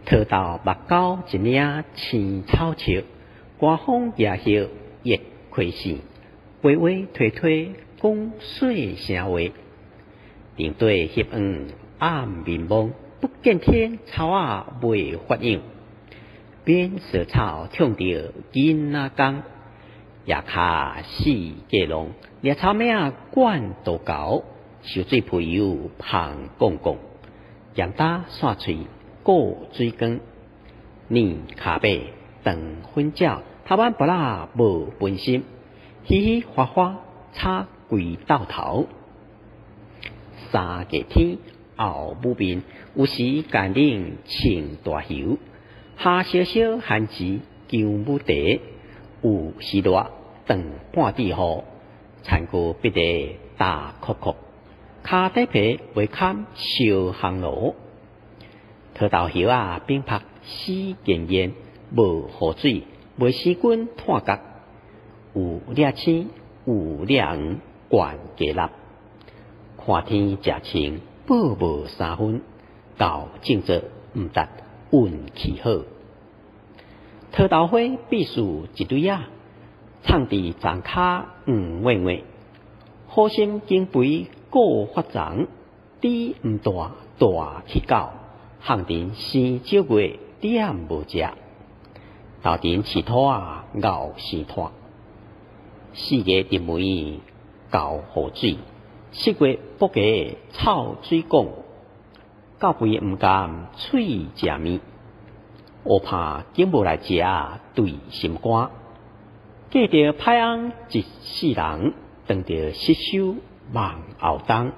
塗豆目溝一領青草笑，寒風夜葉熱開線，畫畫推推講細聲話。頂底翕黃暗眠夢，不見天草仔袂發癢。免說草痛著囡仔工，夜跤四界浪，掠草尾仔管渡猴，泅水浮游芳摃摃，鹽焦散喙顧水光，攆跤尾斷粉鳥，頭挽腹仔無分心，嘻嘻哈哈吵規鬥頭。三月天後母面，有時干冷穿大袖，夏燒燒番薯薑母茶，有時熱斷半滴雨，田顧筆個焦硞硞，跤底皮袂堪燒烘爐，塗豆葉仔冰曝死煙煙，無雨水袂生根炭角，有掠青有掠黃懸雞納，看天食穿報無三分，到正做毋值運氣好。塗豆花必須一對仔，藏佇鬃跤黃月月，好心經肥顧發長，豬毋大大去狗，巷田生少月點無食，豆田飼兔仔熬生炭，四月入梅厚雨水，七月卜雞臭水管，狗肥毋甘喙食麵，烏拍景無來食對心肝，嫁著歹翁一世人，當著失收望後冬。